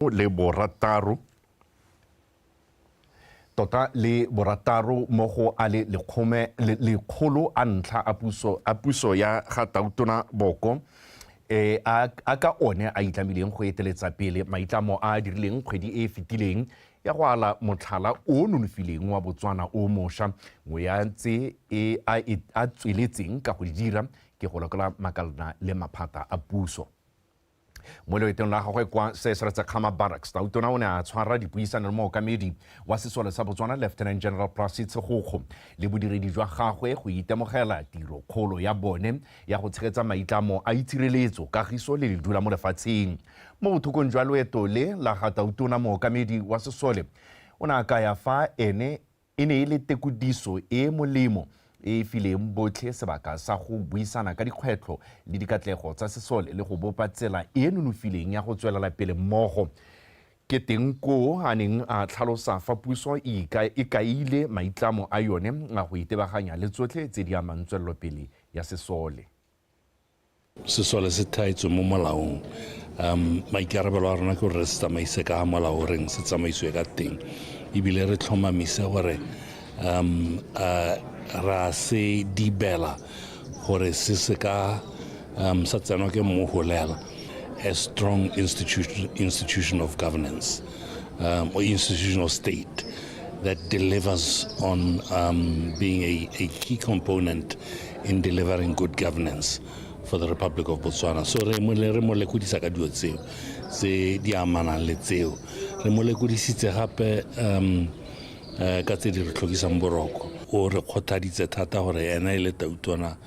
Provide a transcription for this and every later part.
Le borataro tota le borataro mo go a le lekgome lekgolo a ntlha a puso ya ga Tautona Boko a ka one a itlamileng go eteletsa pele maitlamo a a dirileng kgwedi e e fetileng ya go ala motlhala o nonofileng wa Botswana o mošwa. Nngwe ya tse e a tsweletseng ka go di dira ke go lekola makalana le maphata a puso. Mo loetong la gagwe kwa Seretse Khama Barracks, Tautona o ne a tshwara dipuisano le mookamedi wa sesole sa Botswana, Lieutenant General Placid Segokgo, le bodiredi jwa gagwe go itemogela tiro kgolo ya bone ya go tshegetsa maitlamo a itshireletso, kagiso le ledula mo lefatsheng. Mo bothokong jwa loeto le la ga Tautona, mookamedi wa sesole o ne a kaya fa ene e ne e le tekodiso e molemo e e fileng botlhe sebaka sa go buisana ka dikgwetlho le dikatlego tsa sesole le go bopa tsela e nonofileng ya go tswelela pele mmogo. Ke teng koo a neng a tlhalosa fa puso e kaile maitlamo a yone a go itebaganya le tsotlhe tse di amang tswelelopele ya sesole. Sesole se thaetswe mo molaong. Maikarabelo a rona ke gore re se tsamaise ka molao o reng se tsamaisiwe ka teng, ebile re tlhomamise gore ra se dibela gore se se ka sa tsenwa ke mmogolela. A strong institution of governance or institutional state that delivers on being a key component in delivering good governance for the Republic of Botswana. So re mo lekodisa ka dilo tseo tse di amanang le tseo. Re mo lekodisitse gape ka tse di re tlhokisang boroko. O re kgothaditse thata gore ena e le Tautona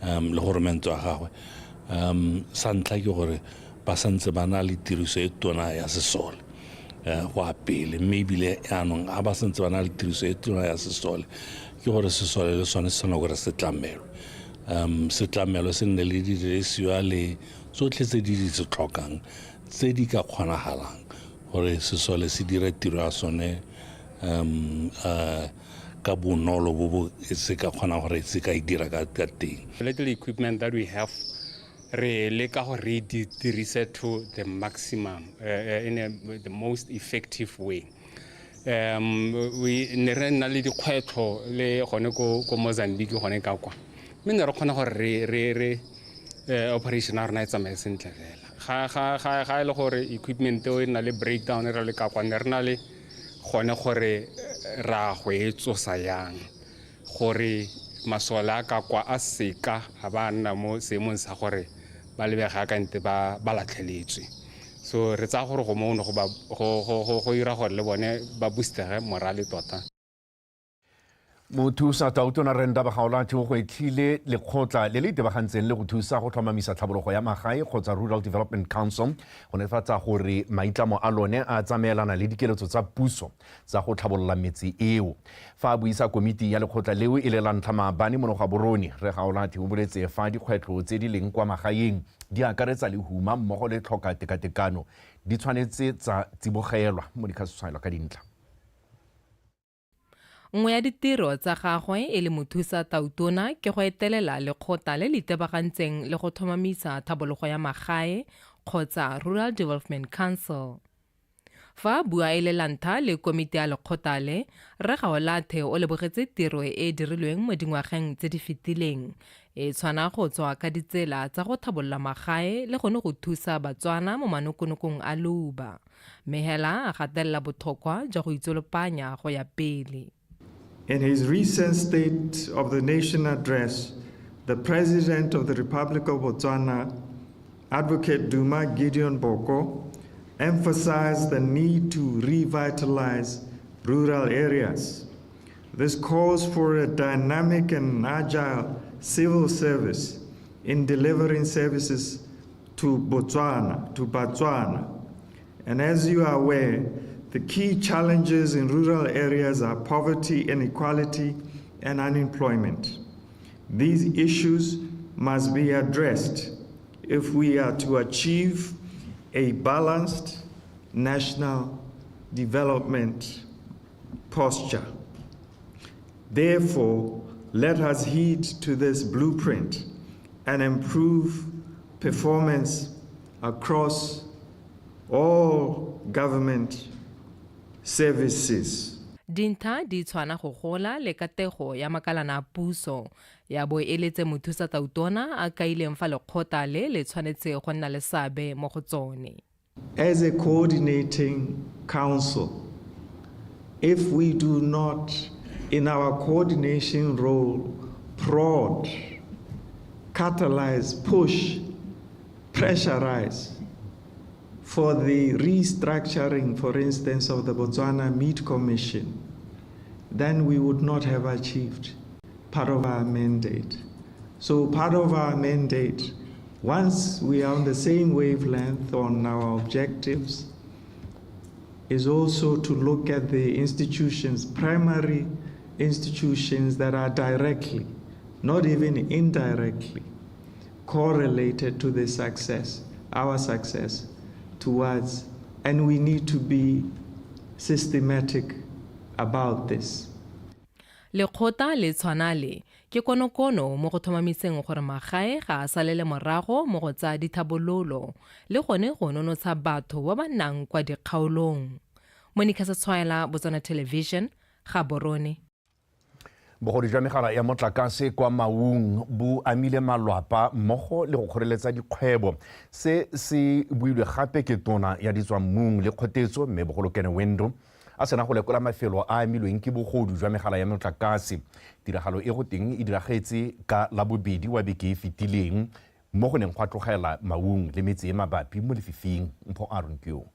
le goromente wa gagwe, sa ntlha ke gore ba santse ba na le tiriso e tona ya sesole go a pele, mme ebile yaanong a ba santse ba na le tiriso e tona ya sesole ke gore sesole le sone se tshwana gore se tlamelwe, se tlamelwe, se nne le didirisiwa le tsotlhe tse di di se tlhokang tse di ka kgonagalang gore sesole se dire tiro ya sone ka bonolo bo bo se ka kgonang gore se ka e dira ka teng. Little equipment that we have, re leka gore re di dirise to the maximum, in the most effective way. We ne re nna le dikgwetlho le gone ko Mozambique gone ka kwa, mme ne re kgona gore re operation ya rona e tsamaye sentle fela. Ga e le gore equipment eo e na le breakdown re le ka kwa, ne re na le gone gore ra go e tsosa yang gore masole a ka kwa a seka a ba nna mo seemong sa gore ba lebega ka nte ba latlheletswe. So re tsaya gore go mono go ira gore le bone ba boostege morale tota. Mothusa Tautona Rre Ndaba Gaolathe o gwetlhile lekgotla le le itebagantseng le go thusa go tlhomamisa tlhabologo ya magae kgotsa Rural Development Council go netefatsa gore maitlamo a lone a tsamaelana le dikeletso tsa puso tsa go tlhabolola metse eo. Fa a buisa komiti ya lekgotla leo e le la ntlha maabane mono Gaborone, Rre Gaolathe o boletse fa dikgwetlho tse di leng kwa magaeng di akaretsa lehuma mmogo le tlhoka tekatekano di tshwanetse tsa tsibogelwa mo dikgasoswaelo ka dintlha. Nngwe ya ditiro tsa gagwe e le mothusa Tautona ke go etelela lekgotla le le itebagantseng le go tlhomamisa tlhabologo ya magae kgotsa Rural Development Council. Fa a bua e le la ntlha le komiti ya lekgotla le, Rre Gaolathe o lebogetse tiro e e dirilweng mo dingwageng tse di fetileng e tshwana go tswa ka ditsela tsa go tlhabolola magae le gone go thusa Batswana mo manokonokong a leuba, mme hela a gatelela botlhokwa jwa go itsolopanya go ya pele. In his recent State of the Nation address, the President of the Republic of Botswana, Advocate Duma Gideon Boko, emphasized the need to revitalize rural areas. This calls for a dynamic and agile civil service in delivering services to Botswana, to Botswana. And as you are aware, the key challenges in rural areas are poverty, inequality, and unemployment. These issues must be addressed if we are to achieve a balanced national development posture. Therefore, let us heed to this blueprint and improve performance across all government services. Dintha di tshwana go gola le katego ya makalana a puso ya bo e le tse mothusa tautona a kaileng fa lekgotla le le tshwanetse go nna le seabe mo go tsone. As a coordinating council, if we do not, in our coordination role, prod, catalyze, push, pressurize for the restructuring, for instance, of the Botswana Meat Commission, then we would not have achieved part of our mandate. So part of our mandate, once we are on the same wavelength on our objectives, is also to look at the institutions, primary institutions that are directly, not even indirectly, correlated to the success, our success towards, and we need to be systematic about this. Lekgotla le tshwana le ke konokono mo go tlhomamiseng gore magae ga a salele morago mo go tsa dithabololo le gone go nonotsha batho ba ba nnang kwa dikgaolong. Monica Setshwaela, Botswana Television, Gaborone. Bogodu jwa megala ya motlakase kwa Maung bo amile malwapa mmogo le go kgoreletsa dikgwebo. Se se builwe gape ke tona ya ditswammung le kgotetso mme bogolokene Wendo a sena go lekola mafelo a amilweng ke bogodu jwa megala ya motlakase. Tiragalo e go teng e diragetse ka Labobedi wa beke e fetileng mo go neng gwa tlogela Maung le metse e mabapi mo lefifing. Mpho Aaron Keo.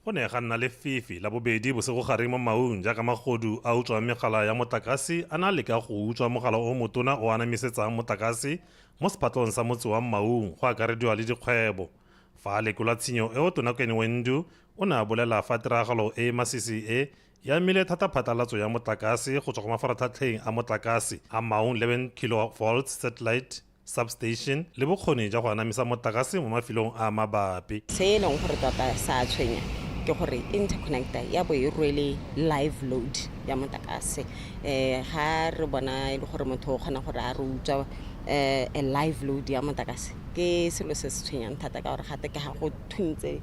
Go ne ga nna lefifi Labobedi bosigogare mo Maung jaaka magodu a utswang megala ya motlakase a na leka go utswa mogala o motona o anamisetsang motlakase mo sephatlong sa motse wa Maung go akarediwa le dikgwebo. Fa a lekola tshenyo eo, tona Kene Wendu o ne a bolela fa tiragalo e masisi e e amile thata phatlalatso ya motlakase go tswa go mafaratlhatlheng a motlakase a Maung 11 kilovolts satellite substation le bokgoni jwa go anamisa motlakase mo mafelong a mabapi. Se e leng gore tota sa tshwenya ke gore interconnector ya bo e rwele live load ya motlakase. Ga re bona e le gore motho o kgona gore a re utswa a live load ya motlakase, ke selo se se tshwenyang thata ka gore gate ke ga go thuntse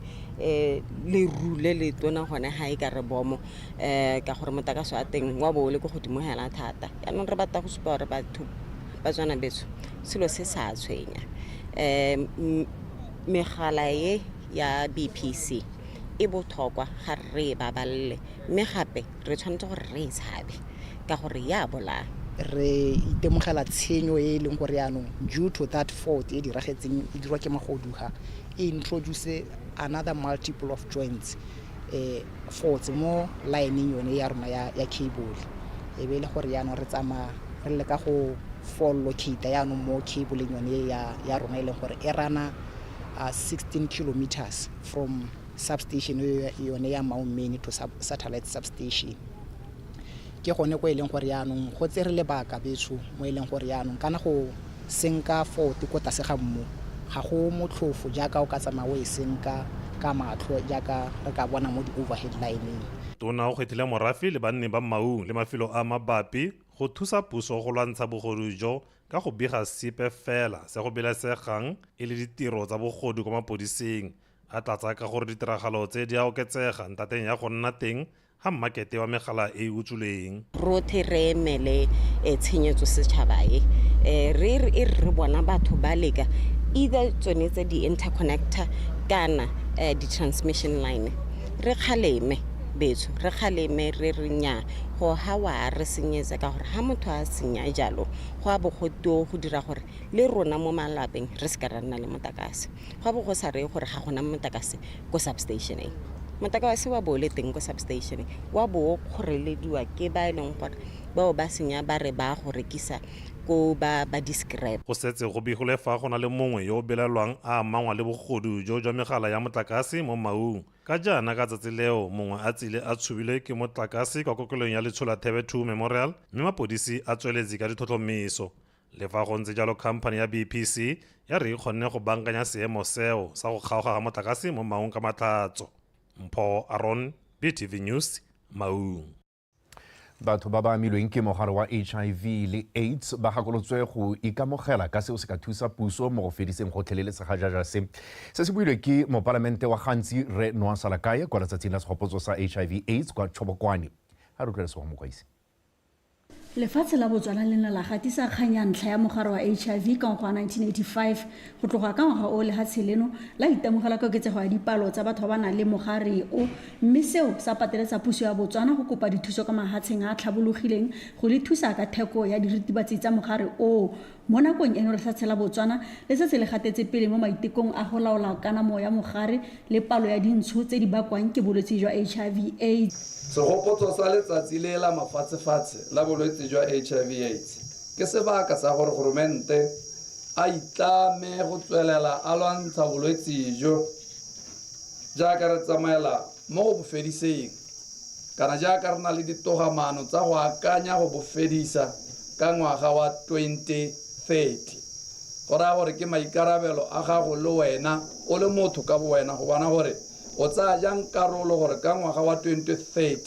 leru le le tona gone ga e ka re bomo, ka gore motlakase wa teng wa bo o le ko godimo hela thata. Yaanong re batla go supa gore batho Batswana betso, selo se sa tshwenya. Megala e ya BPC e botlhokwa, ga re e babalele, mme gape re tshwanetse gore re e tshabe ka gore ya bolaya. Re itemogela tshenyo e e leng gore yaanong due to that fault e diragetseng e dirwa ke magoduga, e introduce another multiple of joints, faults mo lineng yone ya rona ya cable. E be e le gore yaanong re tsamaya re leka go fault locate yaanong mo cableng yone ya rona, e leng gore e rana 16 kilometers from substation yone ya Maung Main to satellite substation. Ke gone ko e leng gore yaanong go tsere lebaka betsho mo e leng gore yaanong kana go senka fault ko tlase ga mmu ga go motlhofo jaaka o ka tsamaya o e senka ka matlho jaaka re ka bona mo di-overhead lineng. Tona o kgethile morafe le banni ba Maung le mafelo a mabapi go thusa puso go lwantsha bogodu jo ka go bega sepe fela se go belaesegang e le ditiro tsa bogodu kwa mapodising, a tlatsa ka gore ditiragalo tse di a oketsega ntateng ya go nna teng ga mmakete wa megala e e utswilweng. Rothe re emele tshenyetso setšhaba e re e re bona batho ba leka either tsone tse di-interconnector kana di-transmission line, re kgaleme betso, re kgaleme re re nya go ha wa re senyetsa, ka gore ha motho a senya jalo go a bo go teo go dira gore le rona mo malapeng re se ka ra nna le motlakase. Go a bo go sa reye gore ga gona motlakase ko substationeng, motlakase wa bo o le teng ko substationeng, wa bo o kgorelediwa ke ba e leng gore bao ba senya ba re ba go rekisa ko ba di-scrap. Go setse go begilwe fa go na le mongwe yo o belaelwang a amangwa le bogodu jo jwa megala ya motlakase mo Maung. Ka jaana ka tsatsi leo mongwe a tsile a tshubilwe ke motlakase kwa kokelong ya Letsholathebe 2 Memorial, mme mapodisi a tsweletse ka ditlhotlhomiso. Le fa go ntse jalo, khamphane ya BPC ya re e kgonne go bankanya seemo seo sa go kgaoga ga motlakase mo Maung ka Matlhatso. Mpho Aron, BTV News, Maung. Batho ba ba amilweng ke mogare wa HIV le AIDS ba gakolotswe go ikamogela ka seo se ka thusa puso mo go fediseng gotlhelele segajaja se. Se se builwe ke mopalamente wa Gantsi Rre Noah Salakae kwa letsatsing la segopotso sa HIV AIDS kwa Tshobokwane. A re utlwele Sego Mokwaisi. Lefatshe la Botswana le ne la gatisa kgang ya ntlha ya mogare wa HIV ka ngwaga wa 1985. Go tloga ka ngwaga o lehatshe leno la itemogela koketsego ya dipalo tsa batho ba ba nang le mogare o, mme seo sa pateletsa puso ya Botswana go kopa dithuso kwa mahatsheng a a tlhabologileng go le thusa ka theko ya diritibatsi tsa mogare oo. Mo nakong eno lefatshe la Botswana le setse le gatetse pele mo maitekong a go laola kanamo ya mogare le palo ya dintsho tse di bakwang ke bolwetse jwa HIV aids. Segopotso sa letsatsi le la mafatshefatshe la bolwetse jwa HIV aids ke sebaka sa gore goromente a itlame go tswelela a lwantsha bolwetse jo jaaka re tsamaela mo go bo fediseng kana jaaka re na le ditogamaano tsa go akanya go bo fedisa ka ngwaga wa 2030. Go raya gore ke maikarabelo a gago le wena o le motho ka bowena go bona gore o tsaya jang karolo gore ka ngwaga wa 2030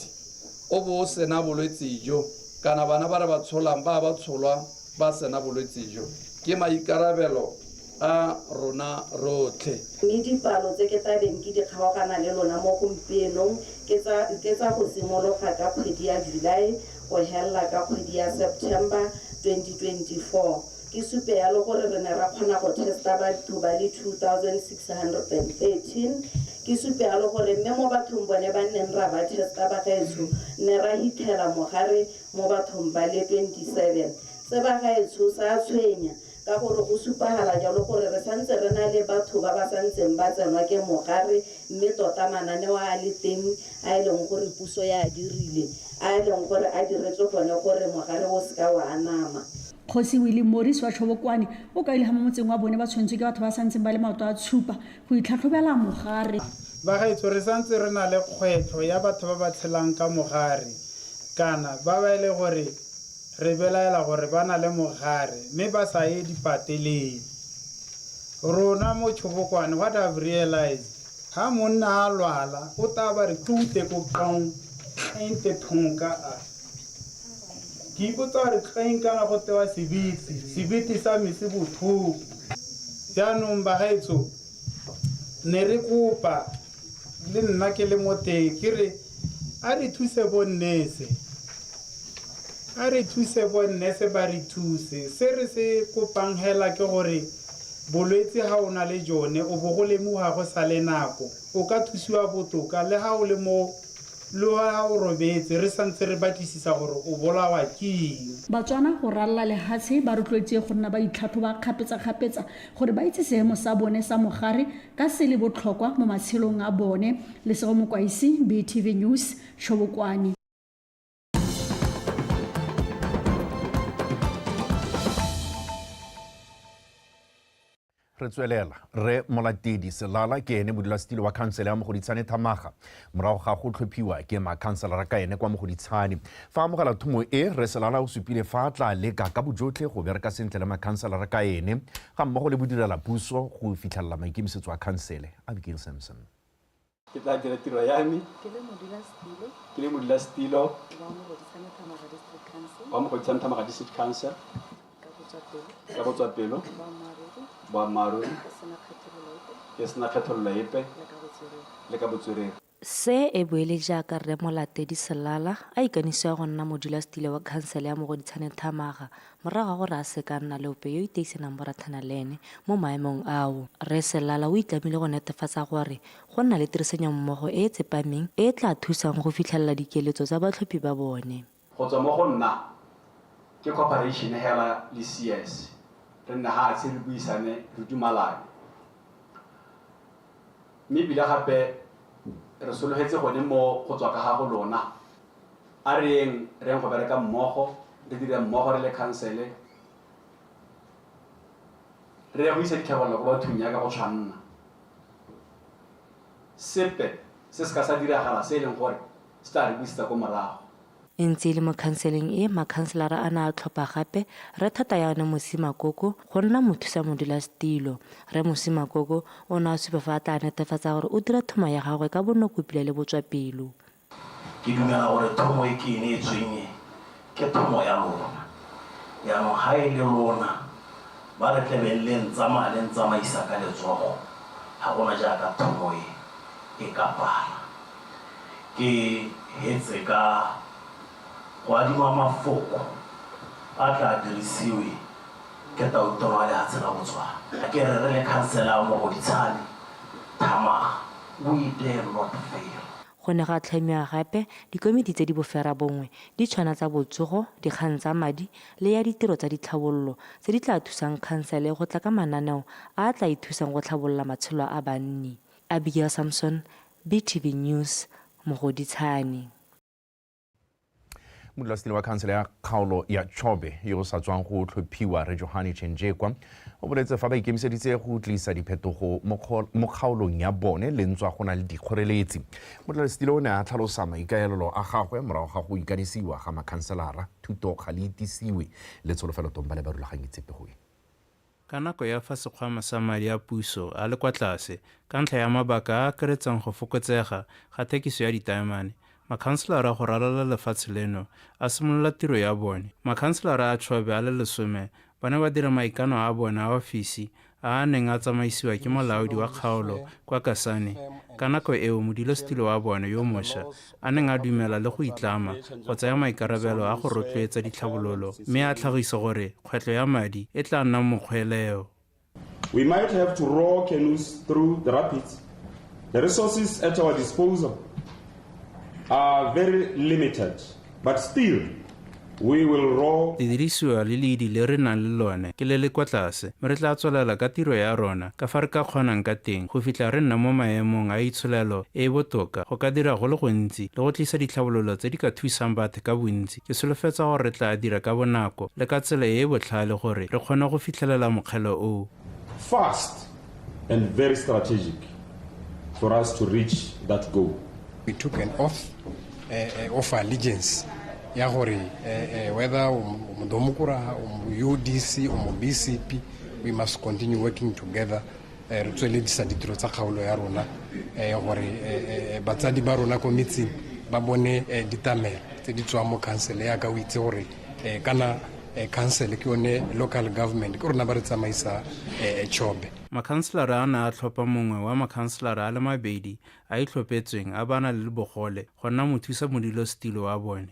o bo o sena bolwetse jo kana bana ba re ba tsholang ba ba tsholwa ba sena bolwetse jo. Ke maikarabelo a rona rotlhe. Mme dipalo tse ke tla beng ke di kgaogana le lona mo gompienong ke tsa, ke tsa go simologa ka kgwedi ya July go helela ka kgwedi ya September 2024. Ke supe yalo gore re ne ra kgona go testa batho ba le 2613. Ke supe yalo gore mme mo bathong bone ba nneng ra ba testa bagaetsho, ne ra hithela mogare mo bathong ba le 27. Se bagaetsho sa tshwenya ka gore go supagala jalo gore re santse re na le batho ba ba santseng ba tsenwa ke mogare, mme tota mananeo a le teng a e leng gore puso ya a dirile, a e leng gore a diretswe gone gore mogare o seka wa anama. Kgosi Willie Morris wa Tšhobokwane o kaile ga mo motseng wa bone ba tshwentswe ke batho ba santseng ba le maoto a tshupa go itlhatlhobela mogare. Bagaetsho, re santse re na le kgwetlho ya batho ba ba tshelang ka mogare kana ba ba e le gore re belaela gore ba na le mogare mme ba sa ye dipateleng. Rona mo Tšhobokwane, what I've realized, ha monna a lwala o tla ba re tlute ko qong ente thonka a. Ke ipotsa gore tleng kana go tewa sebete, sebete sa me se botlhoko. Jaanong bagaetsho, ne re kopa le nna ke le mo teng ke re a re thuse bonnese, a re thuse bonnese ba re thuse. Se re se kopang hela ke gore bolwetse ha o na le jone o bo go lemoga go sa le nako, o ka thusiwa botoka le ha o le mo le ha o robetse re santse re batlisisa gore o bolawa ke eng. Batswana go ralala lehatshe ba rotloetsiwe go nna ba itlhatlhoba kgapetsakgapetsa gore ba itse seemo sa bone sa mogare ka se le botlhokwa mo matshelong a bone. Lesego Mokwaisi, BTV News, Tšhobokwane. Re tswelela. Rre Molatedi Selala ke ene modulasetilo wa khansele ya Mogoditshane Thamaga morago ga go tlhophiwa ke makhanselara ka ene kwa Mogoditshane. Fa amogela thomo e, Rre Selala o supile fa a tla leka ka bojotlhe go bereka sentle le makhanselara ka ene ga mmogo le bodirela puso go fitlhelela maikemisetso a khansele. Abigail Samson. Ke tla dira tiro ya me ke le modulasetilo wa Mogoditshane Thamaga District Council ka botswapelo, boammaaruri, ke sena kgethololo epe le ka botswerere. Se e bo e le jaaka Rre Molatedi Selala a ikanisiwa go nna modulasetilo wa khansele ya Mogoditshane Thamaga morago ga gore a seka a nna le ope yo o iteisanang borathana le ene mo maemong ao. Rre Selala o itlamile go netefatsa gore go nna le tirisanyommogo e e tsepameng e e tla thusang go fitlhelela dikeletso tsa batlhophi ba bone. Go tswa mo go nna, ke cooperation hela le CS, re nne hatshe re buisane, re dumalane. Mme ebile gape re sologetse gone mo go tswa ka ga go lona. A re yeng re yeng go bereka mmogo, re dire mmogo re le khansele, re ye go isa ditlhabololo ko bathong yaka go tshwanna. Sepe se se ka sa diragala se e leng gore se tla re busetsa ko morago. E ntse e le mo khanseleng e, makhanselara a ne a tlhopha gape Rre Thatayaone Mosimakoko go nna mothusa modulasetilo. Rre Mosimakoko o ne a supa fa a tla netefatsa gore o dira thomo ya gagwe ka bonokopila le botswapelo. Ke dumela gore thomo e ke e neetsweng e, Ke thomo ya lona. Jaanong ga e le lona ba le tlebeng le ntsamaya le ntsamaisa ka letsogo, ga go na jaaka thomo e e ka pala. Ke hetse ka go adima mafoko a tla dirisiwe ke Tautona wa lehatshe la Botswana. A ke re re le khansela ya Mogoditshane, Thamaga, we dare not fail. Go ne ga tlhomiwa gape dikomiti tse di boferabongwe di tshwana tsa botsogo, dikgang tsa madi le ya ditiro tsa ditlhabololo tse di tla thusang khansele go tla ka mananeo a a tla e thusang go tlhabolola matshelo a banni. Abigail Samson, BTV News, Mogoditshane. Modulasetilo wa khansele ya kgaolo ya Chobe yo o sa tswang go tlhophiwa Rre Johane Chenjekwa o boletse fa ba ikemiseditse go tlisa diphetogo mo kgaolong ya bone le ntswa go na le dikgoreletsi. Modulasetilo o ne a tlhalosa maikaelelo a gagwe morago ga go ikanisiwa ga makhanselara thuto ga le itisiwe le tsholofelo Tombale ba rulaganyitse pego e. Ka nako ya fa sekgwama sa madi a puso a le kwa tlase ka ntlha ya mabaka a a akaretsang go fokotsega ga thekiso ya ditaemane, makhanselara go ralala lefatshe leno a simolola tiro ya bone. Makhanselara a Chobe a le lesome ba ne ba dira maikano a bone a ofisi a a neng a tsamaisiwa ke molaodi wa kgaolo kwa Kasane ka nako eo modulasetilo wa bone yo mosha a neng a dumela le go itlama go tsaya maikarabelo a go rotloetsa ditlhabololo mme a tlhagisa gore kgwetlho ya madi e tla nna mokgweleo. We might have to row canoes through the rapids. The resources at our disposal are very limited, but still we will row. Didirisiwa le leidi le re nang le lone ke le le kwa tlase, mme re tla tswelela ka tiro ya rona ka fa re ka kgonang ka teng go fitlha re nna mo maemong a itsholelo e e botoka go ka dira go le gontsi le go tlisa ditlhabololo tse di ka thusang batho ka bontsi. Ke solofetsa gore re tla dira ka bonako le ka tsela e e botlhale gore re kgone go fitlhelela mokgele oo. Fast and very strategic for us to reach that goal. We took an oath uh, of allegiance ya gore uh, whether o modomokora o mo UDC o mo BCP we must continue working together re tsweledisa ditiro tsa kgaolo ya rona gore batsadi ba rona ko metseng ba bone ditamelo tse di tswang mo council ya ka o itse gore kana council ke yone local government ke rona ba re tsamaisa chobe. Makhanselara a ne a tlhopha mongwe wa makhanselara a le mabedi a itlhophetsweng a ba na le bogole go nna mothusa modulasetilo wa bone.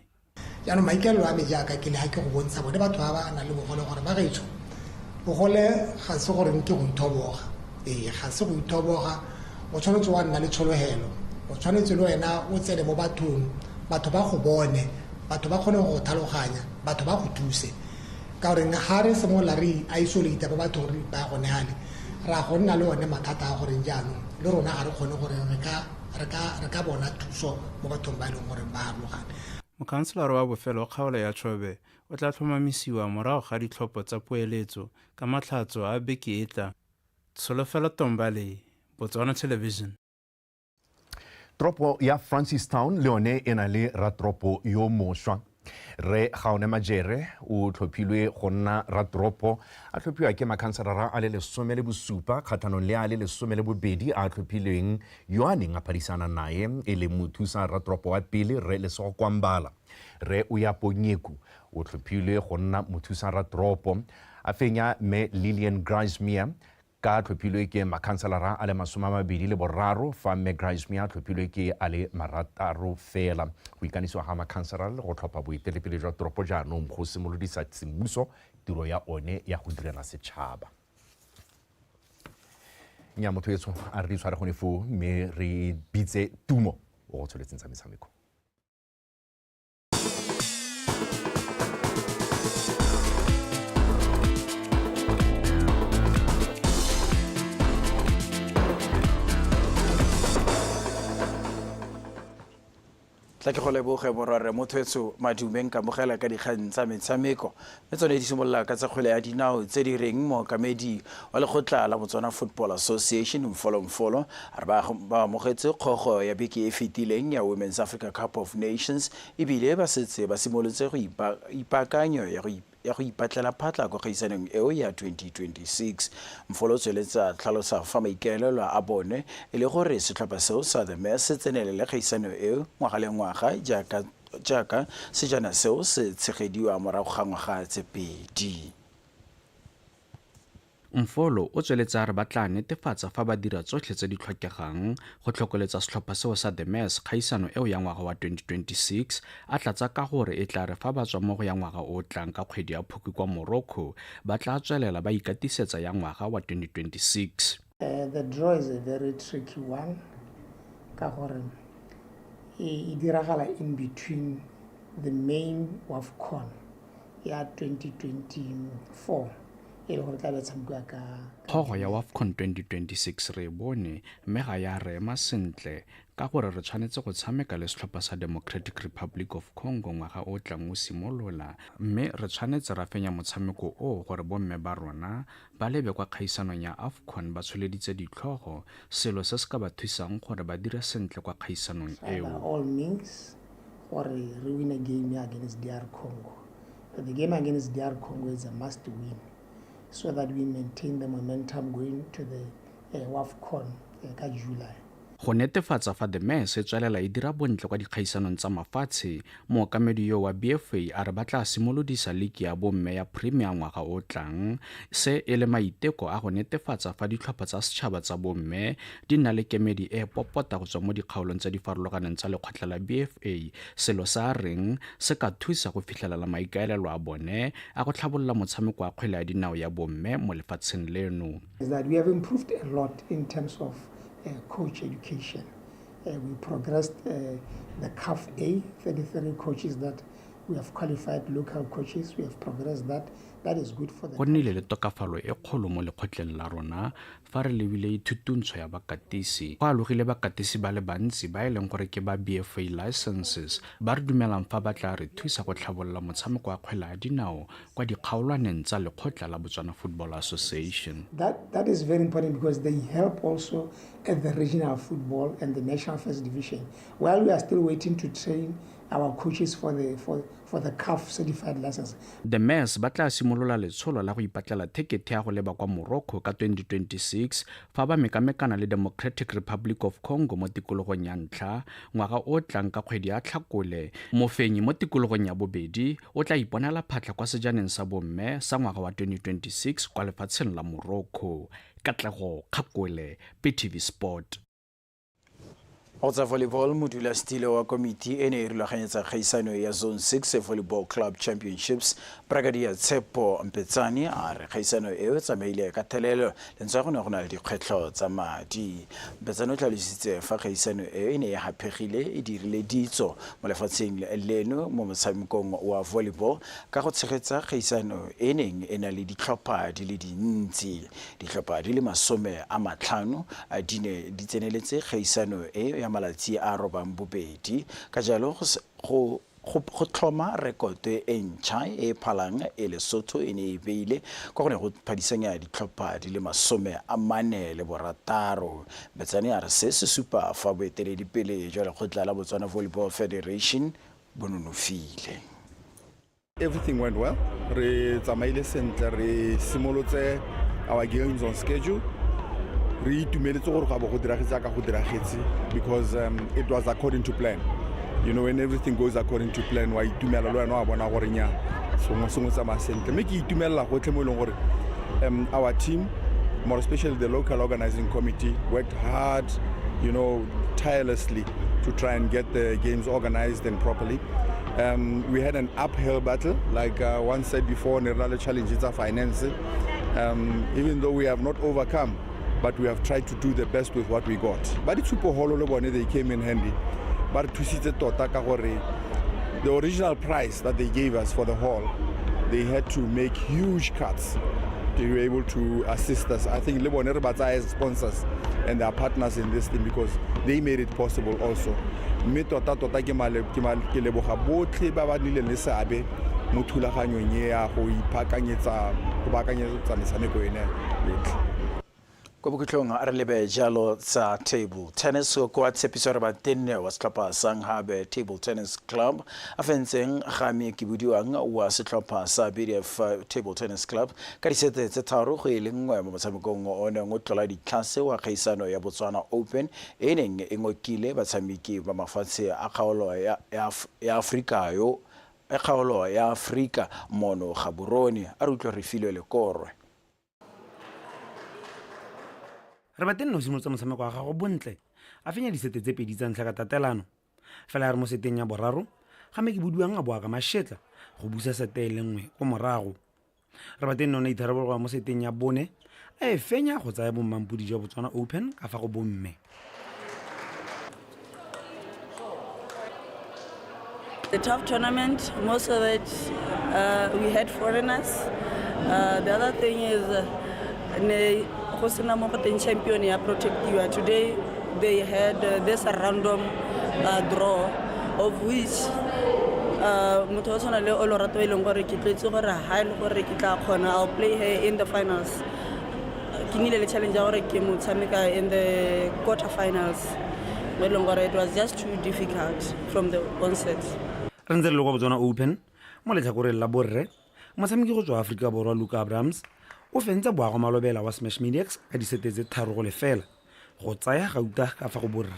Jaanong maikaelelo a me jaaka ke le ga ke go bontsha bone batho ba ba nang le bogole gore ba gaetsho bogole ga se gore ke go ithoboga. Ee, ga se go ithoboga, o tshwanetse wa nna le tshologelo, o tshwanetse le wena o tsene mo bathong, batho ba go bone, batho ba kgone go go tlhaloganya, batho ba go thuse. Ka gore ga re simolola re isolate ba bathong re ipaya gone gale, ra go nna le one mathata a goreng jaanong le rona ga re kgone gore re ka bona thuso mo bathong ba e leng gore ba harologane. Mokhanselara wa bofelo wa kgaolo ya Chobe o tla tlhomamisiwa morago ga ditlhopho tsa poeletso ka Matlhatso a beke e tlang. Tsholofelo Tombale, Botswana Television. Toropo ya Francistown le yone e na le ratoropo yo mošwa. Rre Gaone Majere o tlhophilwe go nna ratoropo, a tlhophiwa ke makhanselara a le 17 kgatlhanong le a le 12 a tlhophilweng yo a neng a phadisana nae e leng mothusa ratoropo wa pele Rre Lesego Kwambala. Rre Oyapo Nyeku o tlhophilwe go nna mothusa ratoropo, a fenya Mme Lillian Grysmeer ka tlhophilwe ke makhanselara a le 23 fa Mme Grysmeer a tlhophilwe ke a le 6 fela. Go ikanisiwa ga makhanselara le go tlhopha boeteledipele jwa toropo jaanong go simolodisa semmuso tiro ya one ya go direla setšhaba. Nya motho etsho a re di tshware gone foo mme re bitse Tumo o go tsholetseng tsa metshameko. Tla ke go leboge morwarre Mothwetsho Madume nkamogela ka dikgang tsa metshameko mme tsone di simolola ka tsa kgwele ya dinao tse di reng mookamedi wa lekgotla la Botswana Football Association Mfolo Mfolo a re ba amogetse kgogo ya beke e fetileng ya Women's Africa Cup of Nations ebile ba setse ba simolotse go ipaakanyo ya go ya go ipatlela phatla kwa kgaisanong eo ya 2026. Mfolo o tsweletse a tlhalosa fa maikaelelo a bone e le gore setlhopha seo sa The Mess se tsenelele kgaisano eo ngwaga le ngwaga jaaka jaaka sejana seo se tshegediwa morago ga ngwaga tse pedi. Mfolo o tsweletse a re ba tla netefatsa fa ba dira tsotlhe tse di tlhokegang go tlhokoletsa setlhopha seo sa The Mess kgaisano eo ya ngwaga wa 2026, a tlatsa ka gore e tla re fa ba tswa mo go ya ngwaga o o tlang ka kgwedi ya Phukwi kwa Morocco ba tla tswelela ba ikatisetsa ya ngwaga wa 2026. The draw is a very tricky one ka gore e diragala in between the main WAFCON ya 2024 e le gore tla be tshamekiwa ka Kgogo ya WAFCON 2026 re e bone mme ga ya re ema sentle ka gore re tshwanetse go tshameka le setlhopha sa Democratic Republic of Congo ngwaga o tlang o simolola mme re tshwanetse ra fenya motshameko oo gore bomme ba rona ba lebe kwa kgaisanong ya AFCON ba tsholeditse ditlhogo, selo se se ka ba thusang gore ba dire sentle kwa kgaisanong eo. By all means gore re win game ya against DR Congo. But the game against DR Congo is a must win so that we maintain the momentum going to the WAFCON ka July. Go netefatsa fa The Mess e tswelela e dira bontle kwa dikgaisanong tsa mafatshe, mookamedi yo wa BFA a re ba tla simolodisa liki ya bomme ya Premier ngwaga o tlang, se e le maiteko a go netefatsa fa ditlhopha tsa setšhaba tsa bomme di nna le kemedi e popota go tswa mo dikgaolong tse di farologaneng tsa lekgotla la BFA, selo se a reng se ka thusa go fitlhelela maikaelelo a bone a go tlhabolola motshameko wa kgwele ya dinao ya bomme mo lefatsheng leno. Is that we have improved a lot in terms of coach education. We progressed the CAF A, 33 coaches that we have qualified local coaches. We have progressed that. That is good for the Go nnile le tokafalo e kgolo mo lekgotleng la rona fa re lebile ithutuntsho ya bakatisi. Go alogile bakatisi ba le bantsi ba e leng gore ke ba BFA licenses ba re dumelang fa ba tla re thusa go tlhabolola motshameko wa kgwele ya dinao kwa dikgaolwaneng tsa lekgotla la Botswana Football Association. That is very important because they help also at the regional football and the national first division. While we are still waiting to train our coaches for the CAF certified license. The Mess ba tla simolola letsholo la go ipatlela thekethe ya go leba kwa Morocco ka 2026 fa ba mekamekana le Democratic Republic of Congo mo tikologong ya ntlha ngwaga o tlang ka kgwedi ya Tlhakole. Mofenyi mo tikologong ya bobedi o tla iponela phatlha kwa sejaneng sa bomme sa ngwaga wa 2026 kwa lefatsheng la Morocco. Katlego Kgakole, BTV Sport. Go tsa volleyball, modulasetilo wa komiti e ne e rulaganyetsa kgaisano ya Zone 6 Volleyball Club Championships, Brigadier Tshepo Mpetsane, a re kgaisano eo e tsamaile ka thelelo lentswe go ne go na le dikgwetlho tsa madi. Mpetsane o tlhalositse fa kgaisano eo e ne e haphegile e dirile ditso mo lefatsheng leno mo motshamekong wa volleyball ka go tshegetsa kgaisano e neng e na le ditlhopha di le dintsi. Ditlhopha di le 50 di ne di tseneletse kgaisano e ya malatsi a 82, ka jalo go tlhoma rekoto e ntšha e phalang e Lesotho e ne e beile kwa go ne go phadisanya ditlhopha di le 46. Betsane a re se se supa fa boeteledipele jwa lekgotla la Botswana Volleyball Federation bo nonofile. Everything went well. Re tsamaile sentle, re simolotse our games on schedule. Re itumeletse gore go bo go diragetse ka go diragetse because it was according to plan. When everything goes according to plan, wa itumela le wena wa bona gore nya sengwe sengwe tsamaya sentle. Mme ke itumelela gotlhe mo e leng gore our team, more especially the local organizing committee, worked hard, tirelessly to try and get the games organized and properly. We had an uphill battle, like one said before, ne re na le challenges tsa finance. Even though we have not overcome, but we have tried to do the best with what we got. Ba ditshupo holo le bone, they came in handy. Ba re thusitse tota ka gore the original price that they gave us for the hall, they had to make huge cuts to be able to assist us. I think le bone re ba tsaya as sponsors and their partners in this thing because they made it possible also. Mme tota tota ke ke leboga botlhe ba ba nnileng le seabe mo thulaganyong e ya go ipaakanyetsa go baakanyetsa metshameko ene yotlhe. Kwa bokhutlong a re lebe jalo tsa table tennis kwa Tshepiso Rebatenne wa setlhopha sa Nghabe Table Tennis Club a fentseng Gami Kebudiwang wa setlhopha sa BDF Table Tennis Club ka disete tse 3-1 mo motshamekong o neng o tlola ditlhase wa kgaisano ya Botswana Open e e neng e ngokile batshameki ba mafatshe a kgaolo ya Aforika yo e kgaolo ya Aforika mono Gaborone. A re utlwe Refilwe Lekorwe. Rebatenne o simolotse motshameko wa gagwe bontle, a fenya disete tse pedi tsa ntlha ka tatelano. Fela ya re mo seteng ya boraro, Game Kebuduang a boa ka mashetla go busa sete e le nngwe ko morago. Rebatenne o ne a itharabologa mo seteng ya bone, a e fenya go tsaya bommampodi jwa Botswana Open ka fa go bomme. The tough tournament, most of it we had foreigners. The other thing is, ne go sena mo go teng champion ya protectiwa. Today they had this random draw, of which motho wa tshwana le Olorato e leng gore ke tletse gore ha e le gore ke tla kgona, I'll play her in the finals. Ke nnile le challenge ya gore ke mo tshameka in the quarter finals, mo e leng gore it was just too difficult from the onset. Re ntse re le kwa Botswana Open, mo letlhakoreng la borre, motshameki go tswa Aforika Borwa Luke Abrahams o fentse Boago Malobela wa Smash Mediax ka disete tse 3-0 go tsaya gauta ka fa go borre.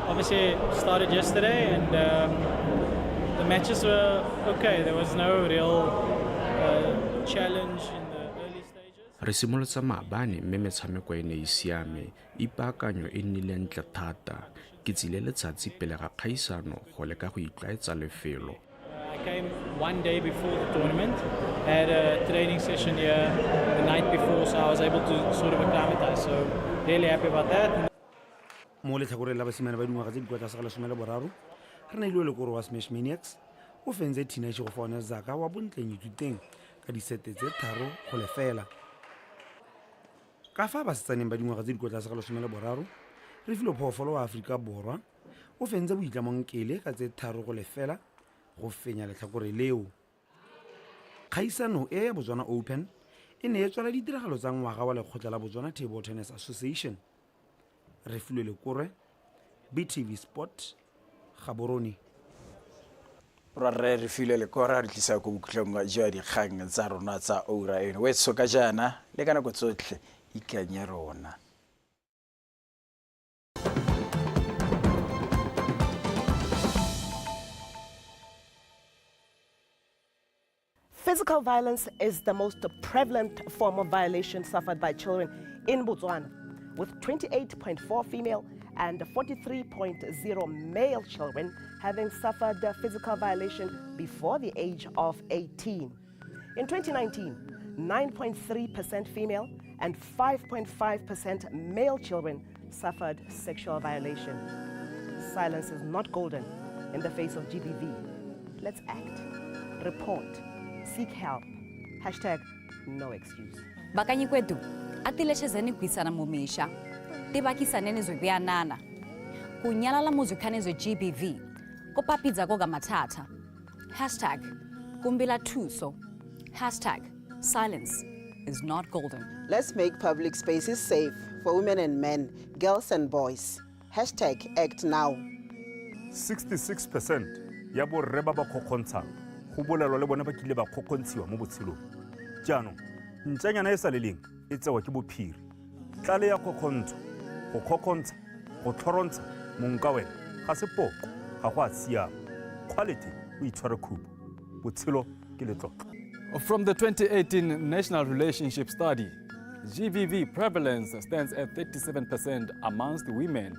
Obviously started yesterday and the matches were okay. There was no real challenge in the early stages. Re simolotse maabane mme metshameko e ne e siame, ipaakanyo e nnile ntle thata. Ke tsile letsatsi pele ga kgaisano go leka go itlwaetsa lefelo. I came one day before the tournament, had a training session here the night before, so I was able to sort of acclimatize. So really happy about that. Mo letlhakoreng la basimane ba dingwaga tse di kwa tlase ga 13, re neilwe Lekoro wa Smash Maniacs o fentse Tina Tshegofone Zaka wa Bontleng Ithuteng ka disete tse 3-0. Ka fa basetsaneng ba dingwaga tse di kwa tlase ga 13, re filwe Phoofolo wa Aforika Borwa o fentse Boitlamo Nkele ka tse 3-0 go fenya letlhakore leo. Kgaisano e ya Botswana Open e ne e tswala ditiragalo tsa ngwaga wa lekgotla la Botswana Table Tennis Association. Re filwe Lekorwe, BTV Sport, Gaborone. Rre re filwe Lekora re tlisa ko bokhutlong jwa dikgang tsa rona tsa oura eno. Wetso ka jaana le ka nako tsotlhe ikanye rona. Physical violence is the most prevalent form of violation suffered by children in Botswana, with 28.4 female and 43.0 male children having suffered physical violation before the age of 18. In 2019, 9.3% female and 5.5% male children suffered sexual violation. Silence is not golden in the face of GBV. Let's act, report, seek help. Hashtag no excuse. Bakanyi kwetu, atileshezeni kuisana mumisha, tibakisaneni zwibianana, kunyalala muzikhane zwe GBV, kopapidza koga matata. Hashtag kumbila thuso. Hashtag silence is not golden. Let's make public spaces safe for women and men, girls and boys. Hashtag act now. 66% ya borre ba ba kgokgontshang go bolelwa le bone ba kile ba kgokgontshiwa mo botshelong. Jaanong, ntšanyana e sa leleng e tsewa ke bophiri. Tlale ya kgokgontsho, go kgokgontsha, go tlhorontsha mong ka wena ga se poko, ga go a siama. Quality o itshware khupo. Botshelo ke letlotlo. From the 2018 National Relationship Study, GBV prevalence stands at 37% amongst women